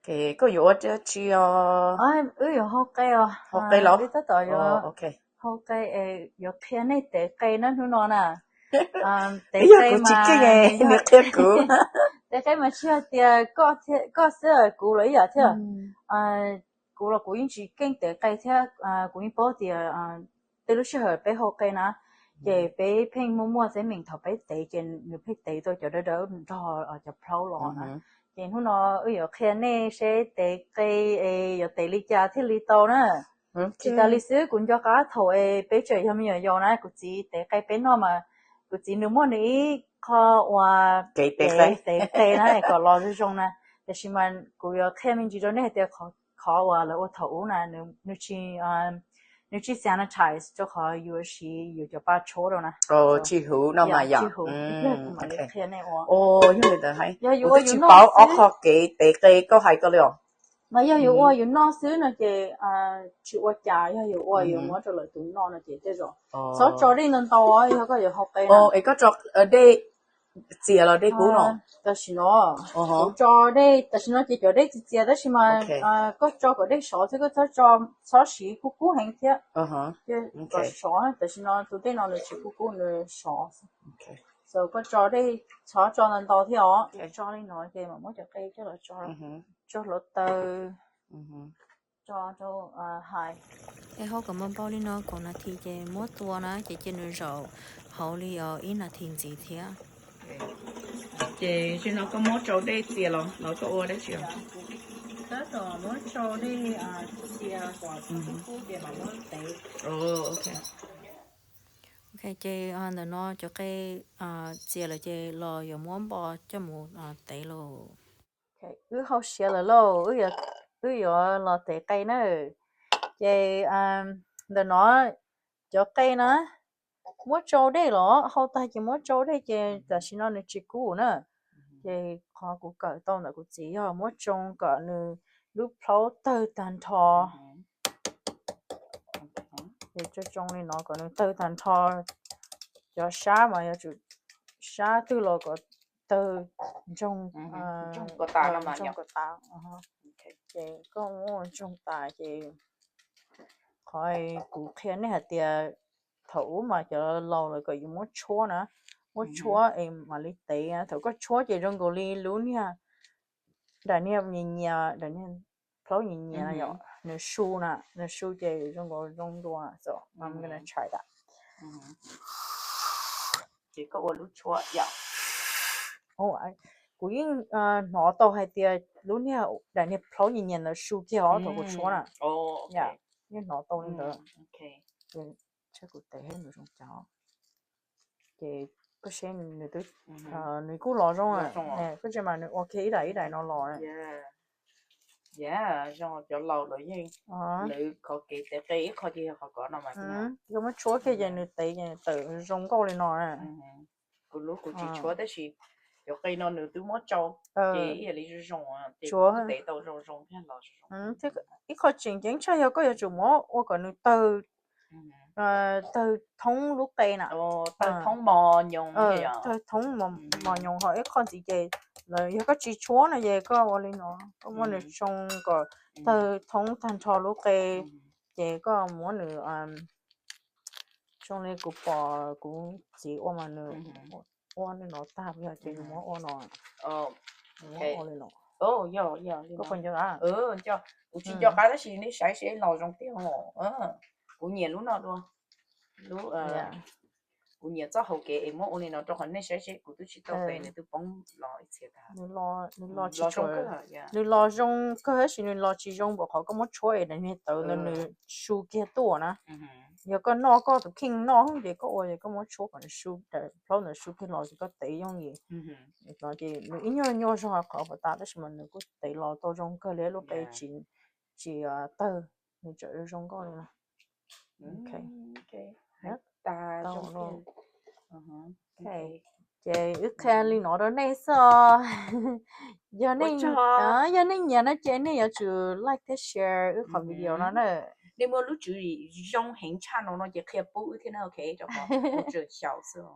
Koj yuav ua dab tsi os? Wb yuav hau qe os. Hau qe los? Wb tab tom yuav hau qe, yuav qhia nej tev qe na hnub no na. Tev qe mas, nws qhia kuv. Tev qe mas tsis hais tias koj xwb, kuv los ib yam thiab. Kuv los kuv yeej tsis keej tev qe thiab, kuv yeej paub tias tej lub sij hawm peb hau qe na, ces peb pheej muaj muaj teeb meem thaum peb tev ces nws pheej tev tau cov dawb dawb nrog cov plaub los na. Ces hnub no wb yuav qhia nej seb tev qe es yuav tev li cas thiaj li tau na. Tsis tas li xwb, kuv nco qab thaum es peb tseem yog me nyuam yaus na, kuv txiv tev qe peb noj mas, kuv txiv nws muaj nws ib qho uas kev tev qe na kom los zoo zoo na. Tiam sis mas kuv yuav qhia me ntsis rau nej hais tias qhov uas lawv ua thaum ub na, nws tsis, nws tsis sanitize rau qhov yuav siv yus cov pa tshuab rau na. Tsis huv no mas yom. Yog yuav ua yus noj xwb, ob qho kev tev qe koj hais ko li os. Mas yog yuav ua yus noj xwb no ces tsis ua cas, yog yuav ua yuav muab rau lwm tus noj no ces tej zaum txhob tso dej ntau ntau yog koj yuav hau qe. Es koj tso dej txias los dej kub no? Tam sim no kuv tso dej, tam sim no ces cov dej txias txias tab sis mas koj tso kom dej sov thiab koj txhob siv kub kub heev thiab. Kom sov, tam sim no tus dej no nws tsis kub kub, nws sov. So koj tso dej, txhob tso ntau ntau thiab os. Tso li no ces mam muab cov qe coj los tso, tso hluav taws, tso rau hais. Es hau kom npau npau li no kaum nas this ces muab tua na, ces cia nws zaum hauv li ib nas this ntxiv thiab. Ces tam sim no koj muab tsau dej txias los los koj ua dab tsi? Tab tom muab tsau dej txias kom kub kub ces mam muab tev. Ok, ces ntawm no cov qe txias lawm ces los yuav muab npo coj mus tev lauj. Wb hau siav lawm lauj, wb yuav los tev qe na. Ces ntawm no cov qe na, muab tsau dej los, hau tag ces muab tsau dej ces tam sim no nws tsis kub na. Ces qhov kuv kawm tau ntawm kuv txiv yog muab tsoo kom nws lub plhaub tawg tag nrho. Ces tsoo tsoo li no kom nws tawg tag nrho. Cov sab mas yuav tsum sab twg los kom tawg ntsoog, ntsoog kom tas. Ces koj muab ntsoog tas ces qhov kuv qhia nej hais tias thaum ub mas cov laus lawv kom yus muab tshuab na, muab tshuab es mam li tev. Thaum koj tshuab ces zoo nkaus li lub niag, daim niag nyias nyias, daim niag plhaub nyias nyias yom, nws su na, nws su ces zoo nkaus zoo dua. Ces koj ua lub tshuab yom. Kuv yeej hnov tau hais tias lub niag daim niag plhaub nyias nyias ntawd su kiag os thaum kuv tshuab na. Yeej hnov tau li ntawd. Ces kuv tev nws zoo cas. Ces koj seb nws twb, nws kuj los zoo, koj tsis mas nws ua kiag ib daim ib daim no los. Yog cov laus lawv yeej, lawv qhov kev tev qe ib qho ces yog qhov kov no mas. Koj muab tshuab kiag ces nws tev ces tawm zoo nkauj li no. Kuv lub kuv tsis tshuab tab sis cov qe no nws twb muab tsau, ces ib yam li zoo zoo, ces kuv tev tau zoo zoo thiab los zoo zoo. Ib qho tseem ceeb tshaj yog koj yuav tsum muab ua kom nws tawg, tawg thoob lub qe na. Tawg thoob mos nyoos, tawg thoob mos nyoos. Ho ib qho ntxiv ces lawv, yog koj tsis tshuab no ces koj ua li no, koj muab nws tsoo kom tawg thoob tag nrho lub qe, ces koj muab nws zoo li kuv pom kuv txiv ua mas nws ua li no tag, yog ces nws muab ua no. Nws muab ua li no. Koj puas nco? Kuv tsis nco qab tab sis nej saib seb los zoo tiag os. Kuv nyiam lub no dua. Lub, kuv nyiam txoj hau kev es muab ua li no rau qhov nej saib seb kuv twb tsis tau tev nws twb poob los ib txhia tag. Nws los zoo kawg tab sis nws los tsis zoo npaum qhov koj muab tshuab es daim niag tawv ntawd nws su kiag tuaj na. Yog koj noj koj tus kheej noj ces koj ua ces koj muab tshuab kom nws su, daim plaub ntawd su kiag los ces koj tev yooj yim. Ces nws ib nyuag nyuaj zog qhov puas tas tab sis mas nws kuj tev los tau zoo kawg li, lub qe tsis, tsis tawg, nws tseem zoo nkauj li no. Ces wb qhia li no rau nej xwb os. Yog nej, yog nej nyiam no ces nej yuav tsum like thiab share wb qhov video no na. Nej muaj lub tswv yim zoo heev tshaj no no ces qhia pub wb thiab na, ok, rau qhov kuv tseem xyaum xwb.